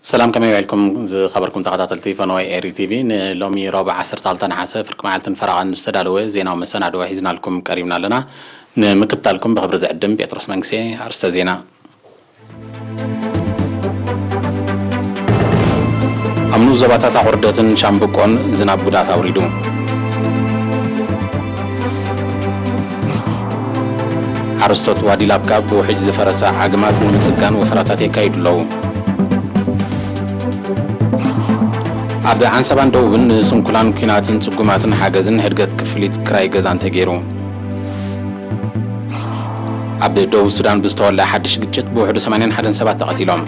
ሰላም፣ ከመይ ውዒልኩም ዝኸበርኩም ተኸታተልቲ ፈነወይ ኤሪ ቲቪ? ንሎሚ ረቡዕ ዓሰርተ ክልተ ነሓሰ ፍርቂ መዓልትን ፈረቓን ዝተዳለወ ዜናዊ መሰናድኦ ሒዝናልኩም ቀሪብና ኣለና። ንምክትታልኩም ብኽብሪ ዝዕድም ጴጥሮስ መንግሴ። ኣርስተ ዜና። ኣብ ንኡስ ዞባታት ኣቑርደትን ሻምብቆን ዝናብ ጉድኣት ኣውሪዱ። ሓረስቶት ዋዲ ላብካ ብውሕጅ ዝፈረሰ ዓግማት ንምጽጋን ወፈራታት የካይዱ ኣለዉ። ኣብ ዓንሰባን ደቡብን ንስንኩላን ኲናትን ጽጉማትን ሓገዝን ሕድገት ክፍሊት ክራይ ገዛን ተገይሩ። ኣብ ደቡብ ሱዳን ብዝተወልዐ ሓድሽ ግጭት ብውሕዱ ሰማንያን ሓደን ሰባት ተቐቲሎም።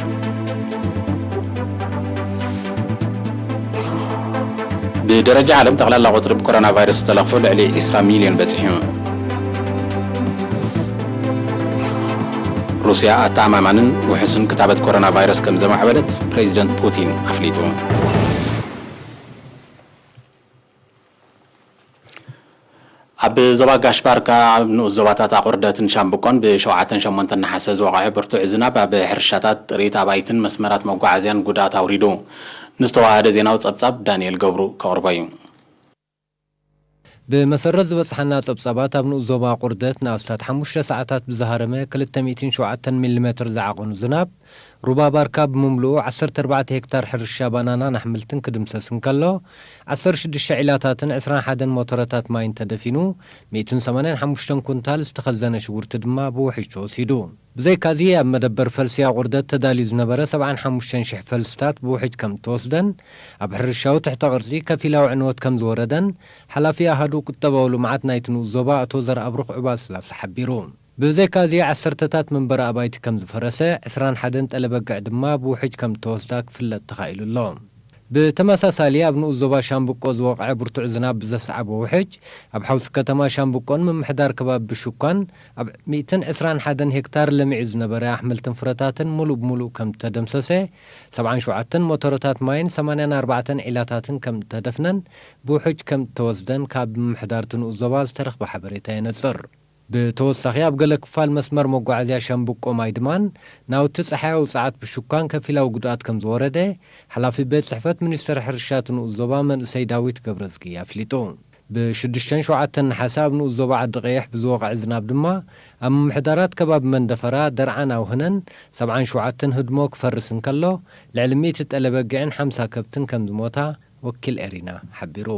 ብደረጃ ዓለም ጠቕላላ ቁጽሪ ብኮሮና ቫይረስ ዝተለኽፎ ልዕሊ ዕስራ ሚልዮን በጺሑ። ሩስያ ኣተኣማማንን ውሑስን ክታበት ኮሮና ቫይረስ ከም ዘማዕበለት ፕሬዚደንት ፑቲን ኣፍሊጡ። ኣብ ዞባ ጋሽ ባርካ ኣብ ንኡስ ዞባታት ኣቑርደትን ሻምብቆን ብሸውዓተን ሸሞንተን ነሓሰ ዝወቕዐ ብርቱዕ ዝናብ ኣብ ሕርሻታት፣ ጥሪት ኣባይትን መስመራት መጓዓዝያን ጉድኣት ኣውሪዱ። ንዝተዋሃደ ዜናዊ ጸብጻብ ዳንኤል ገብሩ ከቕርቦ እዩ። ብመሰረት ዝበጽሓና ጸብጻባት፣ ኣብ ንኡስ ዞባ ኣቑርደት ንኣስታት ሓሙሽተ ሰዓታት ብዝሃረመ ክልተ ሚእትን ሸውዓተን ሚሊሜትር ዝዓቐኑ ዝናብ፣ ሩባ ባርካ ብምምልኡ ዓሰርተ ኣርባዕተ ሄክታር ሕርሻ ባናናን ኣሕምልትን ክድምሰስ እንከሎ፣ ዓሰርተ ሽዱሽተ ዒላታትን ዕስራን ሓደን ሞተረታት ማይን ተደፊኑ፣ ሚእትን ሰማንያን ሓሙሽተን ኩንታል ዝተኸዘነ ሽጉርቲ ድማ ብውሕጅ ተወሲዱ። ብዘይካዚ፣ ኣብ መደበር ፈልሲ ኣቑርደት ተዳልዩ ዝነበረ ሰብዓን ሓሙሽተን ሽሕ ፈልስታት ብውሕጅ ከም እተወስደን፣ ኣብ ሕርሻዊ ትሕተ ቅርጺ ከፊላዊ ዕንወት ከም ዝወረደን፣ ሓላፊ ኣሃዱ ቁጠባዊ ልምዓት ናይቲ ንኡስ ዞባ ኣቶ ዘርኣብሩኽ ዑባስላሰ ሓቢሩ። ብዘይካዚ፣ ዓሰርተታት መንበሪ ኣባይቲ ከም ዝፈረሰ፣ ዕስራን ሓደን ጠለበግዕ ድማ ብውሕጅ ከም እተወስዳ ክፍለጥ ተኻኢሉ ኣሎ። ብተመሳሳሊ፣ ኣብ ንኡስ ዞባ ሻምብቆ ዝወቕዐ ብርቱዕ ዝናብ ብዘስዓቦ ውሕጅ፣ ኣብ ሓውሲ ከተማ ሻምብቆን ምምሕዳር ከባቢ ብሹኳን ኣብ ሚእትን ዕስራን ሓደን ሄክታር ለሚዑ ዝነበረ ኣሕምልትን ፍረታትን ሙሉእ ብሙሉእ ከም እተደምሰሰ፣ ሰብዓን ሸውዓተን ሞተረታት ማይን ሰማንያን ኣርባዕተን ዒላታትን ከም እተደፍነን ብውሕጅ ከም እተወስደን ካብ ምምሕዳር እቲ ንኡስ ዞባ ዝተረኽበ ሓበሬታ የነጽር። ብተወሳኺ፣ ኣብ ገለ ክፋል መስመር መጓዓዝያ ሻምብቆ ማይ ድማን ናውቲ ጸሓያዊ ጸዓት ብሹካን ከፊላዊ ጉድኣት ከም ዝወረደ፣ ሓላፊ ቤት ጽሕፈት ሚኒስትር ሕርሻ እቲ ንኡስ ዞባ መንእሰይ ዳዊት ገብረዝጊ ኣፍሊጡ። ብሽዱሽተን ሸውዓተን ነሓሰ ኣብ ንኡስ ዞባ ዓዲ ቀይሕ ብዝወቕዐ ዝናብ ድማ፣ ኣብ ምምሕዳራት ከባቢ መንደፈራ፣ ደርዓን ኣውህነን፣ ሰብዓን ሸውዓተን ህድሞ ክፈርስ እንከሎ፣ ልዕሊ ሚእቲ ጠለበጊዕን ሓምሳ ከብትን ከም ዝሞታ ወኪል ኤሪና ሓቢሩ።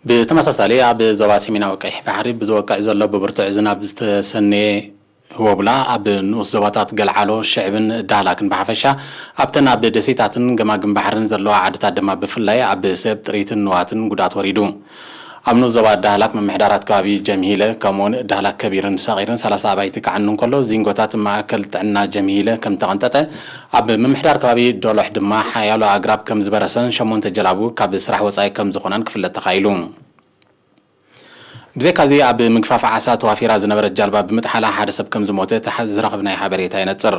ብተመሳሳሊ፣ ኣብ ዞባ ሰሜናዊ ቀይሕ ባሕሪ ብዝወቅዕ ዘሎ ብብርቱዕ ዝናብ ዝተሰነየ ህቦብላ፣ ኣብ ንኡስ ዞባታት ገልዓሎ፣ ሽዕብን ዳህላክን ብሓፈሻ፣ ኣብተን ኣብ ደሴታትን ገማግም ባሕርን ዘለዋ ዓድታት ድማ ብፍላይ፣ ኣብ ሰብ፣ ጥሪትን ንዋትን ጉድኣት ወሪዱ። ኣብ ንኡስ ዞባ ዳህላክ፣ ምምሕዳራት ከባቢ ጀምሂለ፣ ከምኡውን ዳህላክ ከቢርን ሰቒርን ሰላሳ ኣባይቲ ክዓኑ እንከሎ፣ ዚንጎታት ማእከል ጥዕና ጀምሂለ ከም ተቐንጠጠ፣ ኣብ ምምሕዳር ከባቢ ዶሎሕ ድማ ሓያሎ ኣግራብ ከም ዝበረሰን ሸሞንተ ጀላቡ ካብ ስራሕ ወጻኢ ከም ዝኾናን ክፍለጥ ተኻኢሉ። ብዘይካዚ፣ ኣብ ምግፋፍ ዓሳ ተዋፊራ ዝነበረት ጃልባ ብምጥሓላ ሓደ ሰብ ከም ዝሞተ ተሓ-፣ ዝረኸብናዮ ሓበሬታ የነጽር።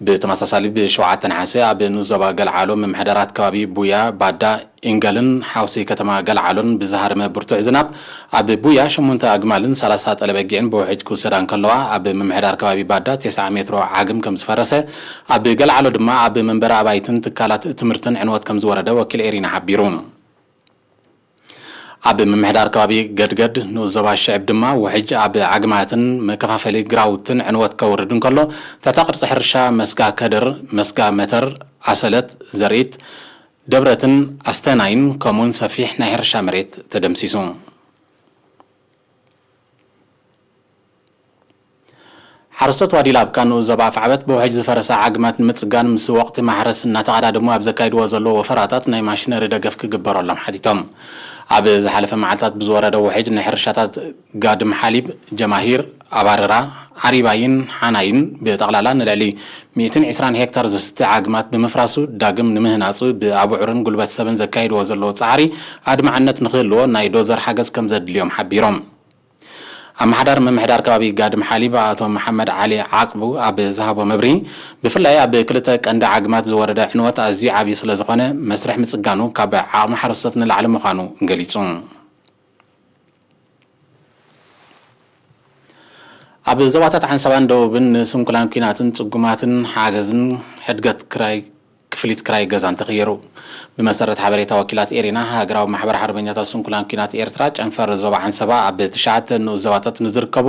ብተመሳሳሊ፣ ብሸውዓተ ነሓሰ ኣብ ንኡስ ዞባ ገልዓሎ ምምሕዳራት ከባቢ ቡያ፣ ባዳ፣ ኢንገልን ሓውሲ ከተማ ገልዓሎን ብዝሃረመ ብርቱዕ ዝናብ፣ ኣብ ቡያ ሸሞንተ ኣግማልን ሰላሳ ጠለበጊዕን ብውሕጅ ክውሰዳ እንከለዋ፣ ኣብ ምምሕዳር ከባቢ ባዳ ተስዓ ሜትሮ ዓግም ከም ዝፈረሰ፣ ኣብ ገልዓሎ ድማ ኣብ መንበሪ ኣባይትን ትካላት ትምህርትን ዕንወት ከም ዝወረደ ወኪል ኤሪና ሓቢሩ። ኣብ ምምሕዳር ከባቢ ገድገድ ንኡስ ዞባ ሽዕብ ድማ ውሕጅ ኣብ ዓግማትን መከፋፈሊ ግራውትን ዕንወት ከውርድ እንከሎ፣ ትሕተ ቅርጺ ሕርሻ መስጋ ከድር፣ መስጋ መተር፣ ኣሰለት፣ ዘርኢት፣ ደብረትን ኣስተናይን ከምኡውን ሰፊሕ ናይ ሕርሻ መሬት ተደምሲሱ። ሓረስቶት ዋዲ ላብካ ንኡስ ዞባ ኣፍዓበት ብውሕጅ ዝፈረሰ ዓግማት ንምጽጋን ምስ ወቕቲ ማሕረስ እናተቐዳደሙ ኣብ ዘካይድዎ ዘለዉ ወፈራታት ናይ ማሽነሪ ደገፍ ክግበረሎም ሓቲቶም። ኣብ ዝሓለፈ መዓልታት ብዝወረደ ውሕጅ ንሕርሻታት ጋድም ሓሊብ፣ ጀማሂር፣ ኣባረራ፣ ዓሪባይን ሓናይን ብጠቕላላ ንልዕሊ ሚእትን ዕስራን ሄክታር ዝስቲ ዓግማት ብምፍራሱ ዳግም ንምህናጹ ብኣቡዑርን ጉልበት ሰብን ዘካይድዎ ዘለዉ ጻዕሪ ኣድማዕነት ንክህልዎ ናይ ዶዘር ሓገዝ ከም ዘድልዮም ሓቢሮም። ኣመሓዳሪ ምምሕዳር ከባቢ ጋድም ሓሊብ ኣቶ መሓመድ ዓሊ ዓቅቡ ኣብ ዝሃቦ መብርሂ፣ ብፍላይ ኣብ ክልተ ቀንዲ ዓግማት ዝወረደ ዕንወት ኣዝዩ ዓብዪ ስለ ዝኾነ፣ መስርሕ ምጽጋኑ ካብ ዓቕሚ ሓረስቶት ንላዕሊ ምዃኑ ገሊጹ። ኣብ ዞባታት ዓንሰባን ደቡብን ንስንኩላን ኲናትን ጽጉማትን ሓገዝን ሕድገት ክራይ ክፍሊት ክራይ ገዛን ተኸየሩ። ብመሰረት ሓበሬታ ወኪላት ኤሪና፣ ሃገራዊ ማሕበር ሓርበኛታት ስንኩላን ኲናት ኤርትራ ጨንፈር ዞባ ዓንሰባ ኣብ ትሽዓተ ንኡስ ዞባታት ንዝርከቡ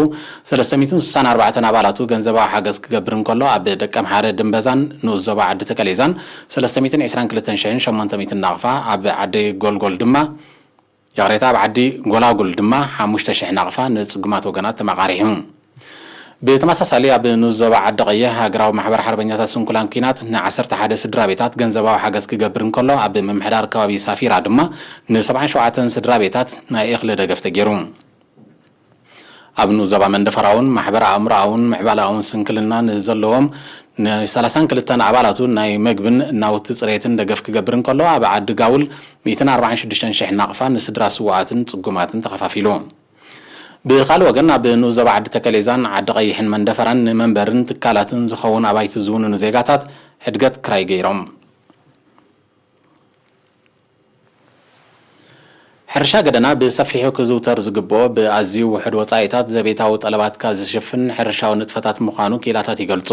ሰለስተ ሚእትን ስሳን ኣርባዕተን ኣባላቱ ገንዘባዊ ሓገዝ ክገብር እንከሎ፣ ኣብ ደቀምሓረ ድምበዛን ንኡስ ዞባ ዓዲ ተከሌዛን ሰለስተ ሚእትን ዕስራን ክልተን ሽሕን ሸሞንተ ሚእትን ናቕፋ፣ ኣብ ዓዲ ጎልጎል ድማ ይቕሬታ፣ ኣብ ዓዲ ጎላጉል ድማ ሓሙሽተ ሽሕ ናቕፋ ንጽጉማት ወገናት ተመቓሪሑ። ብተመሳሳሊ፣ ኣብ ንኡስ ዞባ ዓዲ ቀይሕ ሃገራዊ ማሕበር ሓርበኛታት ስንኩላን ኲናት ንዓሰርተ ሓደ ስድራ ቤታት ገንዘባዊ ሓገዝ ክገብር እንከሎ፣ ኣብ ምምሕዳር ከባቢ ሳፊራ ድማ ንሰብዓን ሸውዓተን ስድራ ቤታት ናይ እኽሊ ደገፍ ተገይሩ። ኣብ ንኡስ ዞባ መንደፈራ እውን ማሕበር ኣእምሮኣውን ምዕባለኣውን ስንክልና ንዘለዎም ንሰላሳን ክልተን ኣባላቱ ናይ መግብን ናውቲ ጽሬትን ደገፍ ክገብር እንከሎ፣ ኣብ ዓዲ ጋውል ሚእትን ኣርባዓን ሽዱሽተን ሽሕ ናቕፋ ንስድራ ስዉኣትን ጽጉማትን ተኸፋፊሉ። ብኻልእ ወገን፣ ኣብ ንኡስ ዞባ ዓዲ ተከሌዛን ዓዲ ቀይሕን መንደፈራን ንመንበርን ትካላትን ዝኸውን ኣባይቲ ዝውንኑ ዜጋታት ሕድገት ክራይ ገይሮም። ሕርሻ ገደና ብሰፊሑ ክዝውተር ዝግብኦ፣ ብኣዝዩ ውሑድ ወጻኢታት ዘቤታዊ ጠለባትካ ዝሽፍን ሕርሻዊ ንጥፈታት ምዃኑ ክኢላታት ይገልጹ።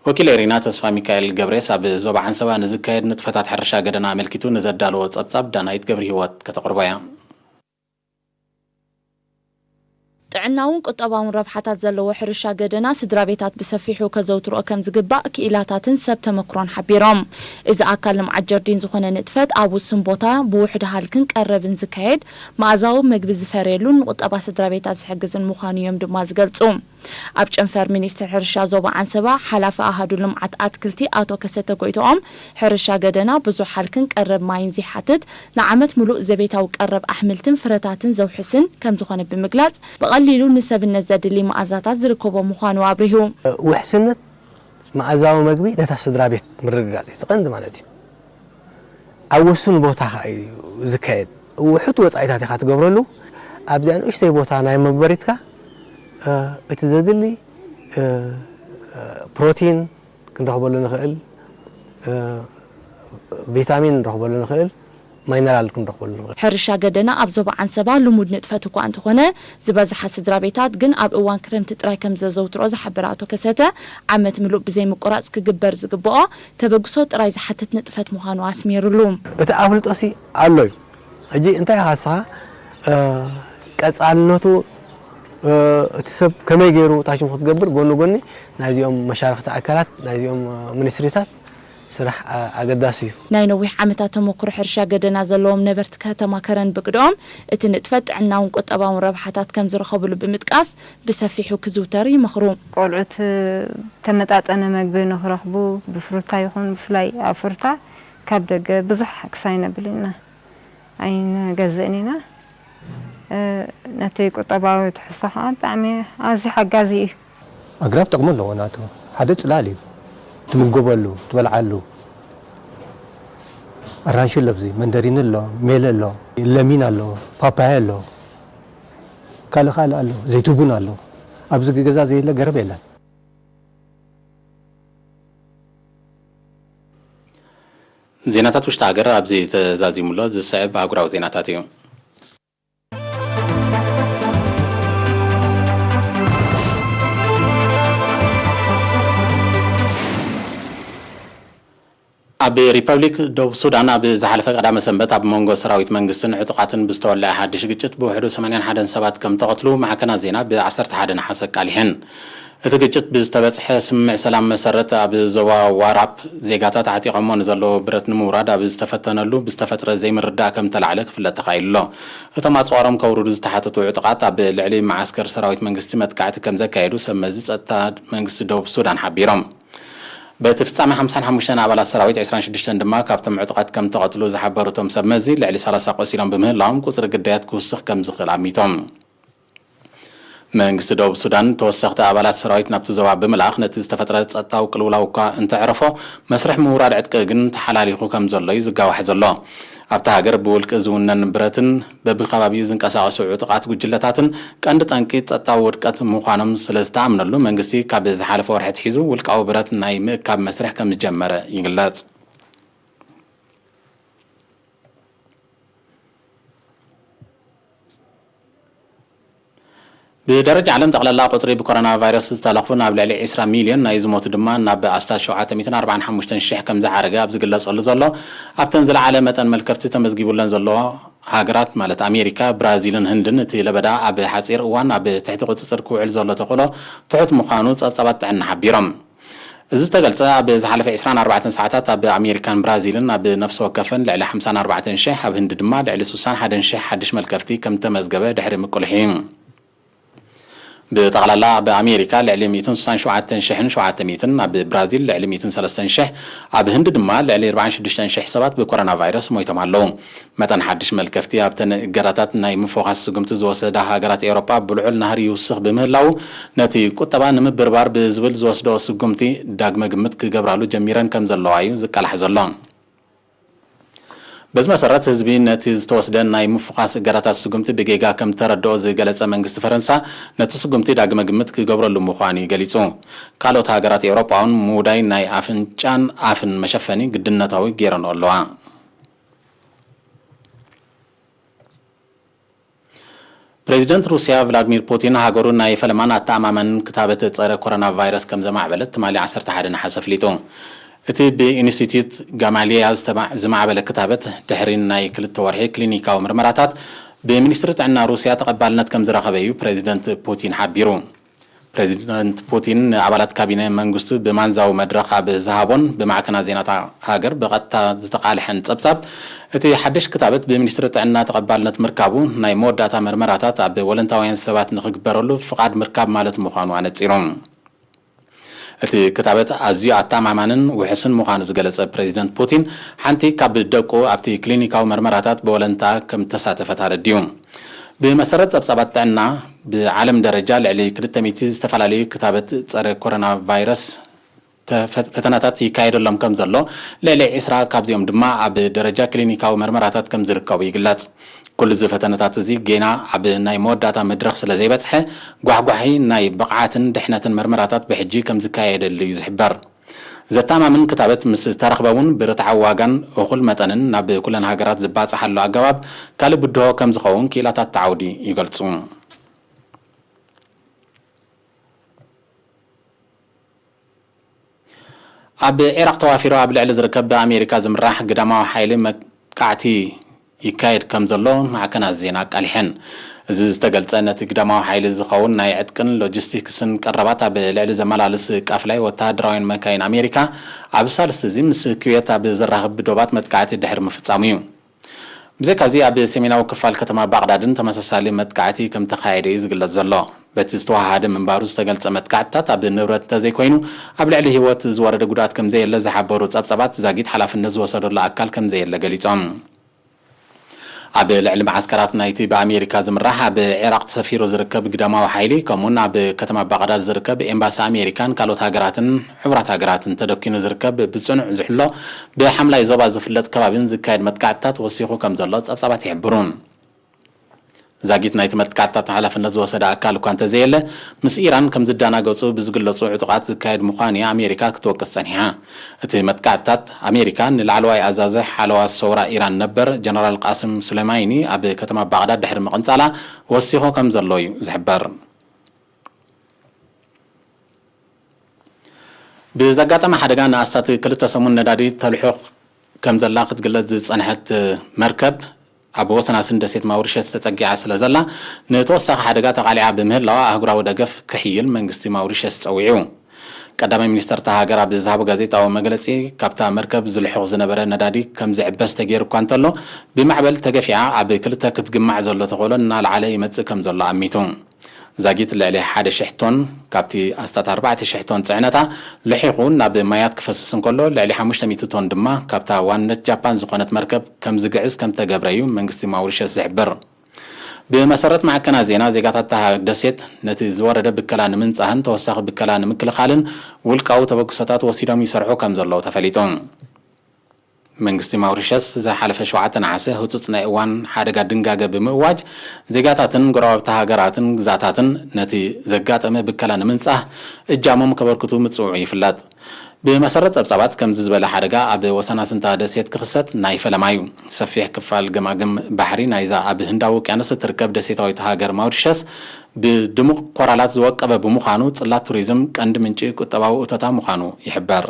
ወኪል ኤሪና ተስፋ ሚካኤል ገብሬስ ኣብ ዞባ ዓንሰባ ንዝካየድ ንጥፈታት ሕርሻ ገደና ኣመልኪቱ ንዘዳለዎ ጸብጻብ ዳናይት ገብረ ህይወት ከተቕርቦ እያ። ጥዕናውን ቁጠባውን ረብሓታት ዘለዎ ሕርሻ ገደና ስድራ ቤታት ብሰፊሑ ከዘውትርኦ ከም ዝግባእ ክኢላታትን ሰብ ተመክሮን ሓቢሮም። እዚ ኣካል ልምዓት ጀርዲን ዝኾነ ንጥፈት ኣብ ውሱን ቦታ ብውሑድ ሃልክን ቀረብን ዝካየድ መኣዛዊ መግቢ ዝፈርየሉን ንቁጠባ ስድራ ቤታት ዝሕግዝን ምዃኑ እዮም ድማ ዝገልጹ። ኣብ ጨንፈር ሚኒስትር ሕርሻ ዞባ ዓንሰባ ሓላፊ ኣሃዱ ልምዓት ኣትክልቲ ኣቶ ከሰተ ጎይትኦም፣ ሕርሻ ገደና ብዙሕ ሃልክን ቀረብ ማይን ዘይሓትት፣ ንዓመት ምሉእ ዘቤታዊ ቀረብ ኣሕምልትን ፍረታትን ዘውሕስን ከምዝኾነ ብምግላጽ፣ ብቐሊሉ ንሰብነት ዘድሊ መኣዛታት ዝርከቦ ምዃኑ ኣብሪሁ። ውሕስነት መኣዛዊ መግቢ ነታ ስድራ ቤት ምርግጋጽ እዩ እቲ ቀንዲ ማለት እዩ። ኣብ ውሱን ቦታ ከኣ እዩ ዝካየድ። ውሑድ ወጻኢታት ኢኻ ትገብረሉ። ኣብዚኣ ንእሽተይ ቦታ ናይ መንበሪትካ እቲ ዘድሊ ፕሮቲን ክንረኽበሉ ንኽእል፣ ቪታሚን ንረኽበሉ ንኽእል፣ ማይነራል ክንረኽበሉ ንኽእል። ሕርሻ ገደና ኣብ ዞባ ዓንሰባ ልሙድ ንጥፈት እኳ እንተኾነ፣ ዝበዝሓ ስድራ ቤታት ግን ኣብ እዋን ክረምቲ ጥራይ ከም ዘዘውትርኦ ዝሓበረ ኣቶ ከሰተ፣ ዓመት ምሉእ ብዘይምቁራጽ ክግበር ዝግብኦ ተበግሶ ጥራይ ዝሓትት ንጥፈት ምዃኑ ኣስሚሩሉ። እቲ ኣፍልጦሲ ኣሎ እዩ። ሕጂ እንታይ ኢኻ ንስኻ ቀጻልነቱ እቲ ሰብ ከመይ ገይሩ ታሽሙ ክትገብር ጎኒ ጎኒ ናይዚኦም መሻርኽቲ ኣካላት ናይዚኦም ሚኒስትሪታት ስራሕ ኣገዳሲ እዩ። ናይ ነዊሕ ዓመታት ተመኩሮ ሕርሻ ገደና ዘለዎም ነበርቲ ከተማ ከረን ብግደኦም፣ እቲ ንጥፈት ጥዕናውን ቁጠባውን ረብሓታት ከም ዝረኸብሉ ብምጥቃስ፣ ብሰፊሑ ክዝውተር ይመኽሩ። ቆልዑት ተመጣጠነ መግቢ ንክረኽቡ ብፍሩታ ይኹን ብፍላይ ኣብ ፍሩታ ካብ ደገ ብዙሕ ክሳይ ነብል ኢና ኣይንገዝእን ኢና። ነቲ ቁጠባዊ ትሕዝቶ ከዓ ብጣዕሚ ኣዝዩ ሓጋዚ እዩ። ኣግራብ ጥቕሚ ኣለዎ ናቱ ሓደ ፅላል እዩ ትምገበሉ ትበልዓሉ ኣራንሺ ኣሎ ኣብዚ መንደሪን ኣሎ ሜለ ኣሎ ለሚን ኣሎ ፓፓያ ኣሎ ካልእ ካልእ ኣሎ ዘይትቡን ኣሎ ኣብዚ ገዛ ዘየለ ገረብ የለን ዜናታት ውሽጢ ሃገር ኣብዚ ተዛዚሙ ኣሎ። ዝስዕብ ኣህጉራዊ ዜናታት እዩ። ኣብ ሪፐብሊክ ደቡብ ሱዳን ኣብ ዝሓለፈ ቀዳመ ሰንበት ኣብ መንጎ ሰራዊት መንግስትን ዕጡቓትን ብዝተወልዐ ሓድሽ ግጭት ብውሕዱ ሰማንያን ሓደን ሰባት ከም ተቐትሉ ማዕከናት ዜና ብ ዓሰርተ ሓደ ነሓሰ ኣቃሊሐን። እቲ ግጭት ብዝተበጽሐ ስምምዕ ሰላም መሰረት፣ ኣብ ዞባ ዋራፕ ዜጋታት ኣዕጢቖሞ ንዘለዉ ብረት ንምውራድ ኣብ ዝተፈተነሉ ብዝተፈጥረ ዘይምርድዳእ ከም ተላዕለ ክፍለጥ ተኻኢሉ ኣሎ። እቶም ኣጽዋሮም ከውርዱ ዝተሓተቱ ዕጡቓት፣ ኣብ ልዕሊ መዓስከር ሰራዊት መንግስቲ መጥቃዕቲ ከም ዘካየዱ ሰብ መዚ ጸጥታ መንግስቲ ደቡብ ሱዳን ሓቢሮም። በቲ ፍጻመ ሓምሳን ሓሙሽተን ኣባላት ሰራዊት፣ ዕስራን ሽዱሽተን ድማ ካብቶም ዕጡቓት ከም ተቐትሉ ዝሓበሩ እቶም ሰብ መዚ፣ ልዕሊ ሰላሳ ቆሲሎም ብምህላዎም፣ ቁጽሪ ግዳያት ክውስኽ ከም ዝኽእል ኣሚቶም። መንግስቲ ደቡብ ሱዳን ተወሰኽቲ ኣባላት ሰራዊት ናብቲ ዞባ ብምልኣኽ ነቲ ዝተፈጥረ ጸጥታዊ ቅልውላው እኳ እንተዕረፎ፣ መስርሕ ምውራድ ዕጥቂ ግን ተሓላሊኹ ከም ዘሎ እዩ ዝጋዋሕ ዘሎ። ኣብታ ሃገር ብውልቂ ዝውነን ብረትን በብከባቢኡ ዝንቀሳቐሱ ዕጡቓት ጉጅለታትን ቀንዲ ጠንቂ ጸጥታዊ ውድቀት ምዃኖም ስለ ዝተኣምነሉ፣ መንግስቲ ካብ ዝሓለፈ ወርሒ ኣትሒዙ ውልቃዊ ብረት ናይ ምእካብ መስርሕ ከም ዝጀመረ ይግለጽ። ብደረጃ ዓለም ጠቕላላ ቁጽሪ ብኮሮና ቫይረስ ዝተለኽፉ ናብ ልዕሊ ዕስራ ሚልዮን፣ ናይ ዝሞቱ ድማ ናብ ኣስታት ሸውዓተ ሚእትን ኣርባዓን ሓሙሽተን ሽሕ ከም ዝዓረገ ኣብ ዝግለጸሉ ዘሎ፣ ኣብተን ዝለዓለ መጠን መልከፍቲ ተመዝጊቡለን ዘለዋ ሃገራት፣ ማለት ኣሜሪካ፣ ብራዚልን ህንድን፣ እቲ ለበዳ ኣብ ሓጺር እዋን ኣብ ትሕቲ ቁጽጽር ክውዕል ዘሎ ተኽእሎ ትሑት ምዃኑ ጸብጻባት ጥዕና ሓቢሮም። እዚ ዝተገልጸ፣ ኣብ ዝሓለፈ ዕስራን ኣርባዕተን ሰዓታት ኣብ ኣሜሪካን ብራዚልን ኣብ ነፍሲ ወከፈን ልዕሊ ሓምሳን ኣርባዕተን ሽሕ፣ ኣብ ህንዲ ድማ ልዕሊ ስሳን ሓደን ሽሕ ሓድሽ መልከፍቲ ከም ተመዝገበ ድሕሪ ምቅልሑ እዩ። ብጠቕላላ ኣብ ኣሜሪካ ልዕሊ ሚእትን ስሳን ሸውዓተን ሽሕን ሸውዓተ ሚእትን፣ ኣብ ብራዚል ልዕሊ ሚእትን ሰለስተን ሽሕ፣ ኣብ ህንዲ ድማ ልዕሊ ኣርባዓን ሽዱሽተን ሽሕ ሰባት ብኮሮና ቫይረስ ሞይቶም ኣለዉ። መጠን ሓድሽ መልከፍቲ ኣብተን እገዳታት ናይ ምፍዃስ ስጉምቲ ዝወሰዳ ሃገራት ኤውሮጳ ብልዑል ናህሪ ይውስኽ ብምህላዉ፣ ነቲ ቁጠባ ንምብርባር ብዝብል ዝወስዶ ስጉምቲ ዳግመ ግምት ክገብራሉ ጀሚረን ከም ዘለዋ እዩ ዝቃላሕ ዘሎ። በዚ መሰረት፣ ህዝቢ ነቲ ዝተወስደ ናይ ምፍዃስ እገዳታት ስጉምቲ ብጌጋ ከም ተረድኦ ዝገለጸ መንግስቲ ፈረንሳ፣ ነቲ ስጉምቲ ዳግመ ግምት ክገብረሉ ምዃኑ እዩ ገሊጹ። ካልኦት ሃገራት ኤውሮጳ እውን ምውዳይ ናይ ኣፍንጫን ኣፍን መሸፈኒ ግድነታዊ ገይረንኦ ኣለዋ። ፕሬዚደንት ሩስያ ቭላድሚር ፑቲን፣ ሃገሩ ናይ ፈለማን ኣተኣማማንን ክታበት ጸረ ኮሮና ቫይረስ ከም ዘማዕበለት ትማሊ ዓሰርተ ሓደ ነሓሰ ኣፍሊጡ። እቲ ብኢንስቲትዩት ጋማሊያ ዝተማ-፣ ዝማዕበለ ክታበት፣ ድሕሪ ናይ ክልተ ወርሒ ክሊኒካዊ ምርመራታት፣ ብሚኒስትሪ ጥዕና ሩስያ ተቐባልነት ከም ዝረኸበ እዩ ፕሬዚደንት ፑቲን ሓቢሩ። ፕሬዚደንት ፑቲን ንኣባላት ካቢነ መንግስቱ ብማንዛዊ መድረኽ ኣብ ዝሃቦን ብማዕከናት ዜናታ ሃገር ብቐጥታ ዝተቓልሐን ጸብጻብ፣ እቲ ሓድሽ ክታበት ብሚኒስትሪ ጥዕና ተቐባልነት ምርካቡ፣ ናይ መወዳእታ መርመራታት ኣብ ወለንታውያን ሰባት ንኽግበረሉ ፍቓድ ምርካብ ማለት ምዃኑ ኣነጺሩ። እቲ ክታበት ኣዝዩ ኣተኣማማንን ውሑስን ምዃኑ ዝገለጸ ፕሬዚደንት ፑቲን፣ ሓንቲ ካብ ደቁ ኣብቲ ክሊኒካዊ መርመራታት ብወለንታ ከም እተሳተፈት ኣረዲኡ። ብመሰረት ጸብጻባት ጥዕና፣ ብዓለም ደረጃ ልዕሊ ክልተ ሚእቲ ዝተፈላለዩ ክታበት ጸረ ኮሮና ቫይረስ ተፈ-፣ ፈተናታት ይካየደሎም ከም ዘሎ፣ ልዕሊ ዕስራ ካብዚኦም ድማ ኣብ ደረጃ ክሊኒካዊ መርመራታት ከም ዝርከቡ ይግለጽ። ኩሉ እዚ ፈተነታት እዚ ጌና ኣብ ናይ መወዳእታ መድረኽ ስለ ዘይበጽሐ፣ ጓሕጓሒ ናይ ብቕዓትን ድሕነትን መርመራታት ብሕጂ ከም ዝካየደሉ እዩ ዝሕበር። ዘተኣማምን ክታበት ምስ ተረኽበ እውን፣ ብርትዓዊ ዋጋን እኹል መጠንን ናብ ኩለን ሃገራት ዝባጻሓሉ ኣገባብ ካልእ ብድሆ ከም ዝኸውን ክኢላታት እቲ ዓውዲ ይገልጹ። ኣብ ዒራቕ ተዋፊሩ ኣብ ልዕሊ ዝርከብ ብኣሜሪካ ዝምራሕ ግዳማዊ ሓይሊ መጥቃዕቲ ይካየድ ከም ዘሎ ማዕከናት ዜና ኣቃሊሐን። እዚ ዝተገልጸ፣ ነቲ ግዳማዊ ሓይሊ ዝኸውን ናይ ዕጥቅን ሎጂስቲክስን ቀረባት ኣብ ልዕሊ ዘመላልስ ቃፍላይ ወተሃደራውያን መካይን ኣሜሪካ፣ ኣብ ሳልስቲ እዚ ምስ ኩዌት ኣብ ዘራኽብ ዶባት መጥቃዕቲ ድሕሪ ምፍጻሙ እዩ። ብዘይካዚ፣ ኣብ ሰሜናዊ ክፋል ከተማ ባቕዳድን ተመሳሳሊ መጥቃዕቲ ከም ተኻየደ እዩ ዝግለጽ ዘሎ። በቲ ዝተወሃሃደ ምንባሩ ዝተገልጸ መጥቃዕትታት፣ ኣብ ንብረት እንተዘይኮይኑ፣ ኣብ ልዕሊ ህይወት ዝወረደ ጉድኣት ከም ዘየለ ዝሓበሩ ጸብጻባት፣ ዛጊት ሓላፍነት ዝወሰደሉ ኣካል ከም ዘየለ ገሊጾም። ኣብ ልዕሊ መዓስከራት ናይቲ ብኣሜሪካ ዝምራሕ ኣብ ዒራቕ ተሰፊሩ ዝርከብ ግዳማዊ ሓይሊ፣ ከምኡውን ኣብ ከተማ ባቕዳድ ዝርከብ ኤምባሲ ኣሜሪካን ካልኦት ሃገራትን ሕቡራት ሃገራትን ተደኪኑ ዝርከብ፣ ብጽኑዕ ዝሕሎ ብሓምላይ ዞባ ዝፍለጥ ከባቢን ዝካየድ መጥቃዕትታት ወሲኹ ከም ዘሎ ጸብጻባት ይሕብሩ። ዛጊት ናይቲ መጥቃዕትታት ሓላፍነት ዝወሰደ ኣካል እኳ እንተዘየለ፣ ምስ ኢራን ከም ዝደናገጹ ብዝግለጹ ዕጡቓት ዝካየድ ምዃኑ እያ ኣሜሪካ ክትወቅስ ጸኒሓ። እቲ መጥቃዕትታት፣ ኣሜሪካ ንላዕለዋይ ኣዛዚ ሓለዋ ሰውራ ኢራን ነበር ጀነራል ቃስም ሱሌማኒ ኣብ ከተማ ባቕዳድ ድሕሪ ምቕንጻላ ወሲኹ ከም ዘሎ እዩ ዝሕበር። ብዘጋጠመ ሓደጋ ንኣስታት ክልተ ሰሙን ነዳዲ ተልሑኽ ከም ዘላ ክትግለጽ ዝጸንሐት መርከብ፣ ኣብ ወሰናስን ደሴት ማውሪሸስ ተጸጊዓ ስለ ዘላ፣ ንተወሳኺ ሓደጋ ተቓሊዓ ብምህላዋ፣ ኣህጉራዊ ደገፍ ክሕይል መንግስቲ ማውሪሸስ ጸዊዑ። ቀዳማይ ሚኒስተር እታ ሃገር ኣብ ዝሃቦ ጋዜጣዊ መግለጺ፣ ካብታ መርከብ ዝልሑኽ ዝነበረ ነዳዲ ከም ዝዕበስ ተገይሩ እኳ እንተሎ፣ ብማዕበል ተገፊዓ ኣብ ክልተ ክትግማዕ ዘሎ ተኽእሎ እናለዓለ ይመጽእ ከም ዘሎ ኣሚቱ። ዛጊት ልዕሊ ሓደ ሽሕ ቶን ካብቲ ኣስታት ኣርባዕተ ሽሕ ቶን ጽዕነታ ልሒኹ ናብ ማያት ክፈስስ እንከሎ፣ ልዕሊ ሓሙሽተ ሚእቲ ቶን ድማ ካብታ ዋነት ጃፓን ዝኾነት መርከብ ከም ዝግዕዝ ከም ተገብረ እዩ መንግስቲ ማውሪሸስ ዝሕብር። ብመሰረት ማዕከናት ዜና፣ ዜጋታት እታ ደሴት ነቲ ዝወረደ ብከላ ንምንጻህን ተወሳኺ ብከላ ንምክልኻልን ውልቃዊ ተበግሶታት ወሲዶም ይሰርሑ ከም ዘለዉ ተፈሊጡ። መንግስቲ ማውሪሸስ ዝሓለፈ ሸውዓተ ነሓሰ ህጹጽ ናይ እዋን ሓደጋ ድንጋገ ብምእዋጅ፣ ዜጋታትን ጎረባብቲ ሃገራትን ግዝኣታትን ነቲ ዘጋጠመ ብከላ ንምንጻህ እጃሞም ከበርክቱ ምጽውዑ ይፍለጥ። ብመሰረት ጸብጻባት፣ ከምዚ ዝበለ ሓደጋ ኣብ ወሰናስንታ ደሴት ክኽሰት ናይ ፈለማ እዩ። ሰፊሕ ክፋል ገማግም ባሕሪ ናይዛ ኣብ ህንዳዊ ውቅያኖስ እትርከብ ደሴታዊት ሃገር ማውሪሸስ ብድሙቕ ኮራላት ዝወቀበ ብምዃኑ፣ ጽላት ቱሪዝም ቀንዲ ምንጪ ቁጠባዊ እቶታ ምዃኑ ይሕበር።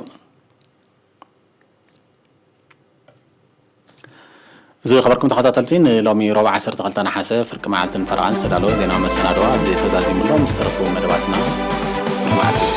ዝኸበርኩም ተኸታተልቲ፣ ንሎሚ ረቡዕ ዓሰርተ ክልተ ነሓሰ ፍርቂ መዓልትን ፈረቓን ዝተዳለወ ዜናዊ መሰናዶ ኣብዚ ተዛዚሙ ኣሎ። ምስ ተረፉ መደባትና ንመዓልቲ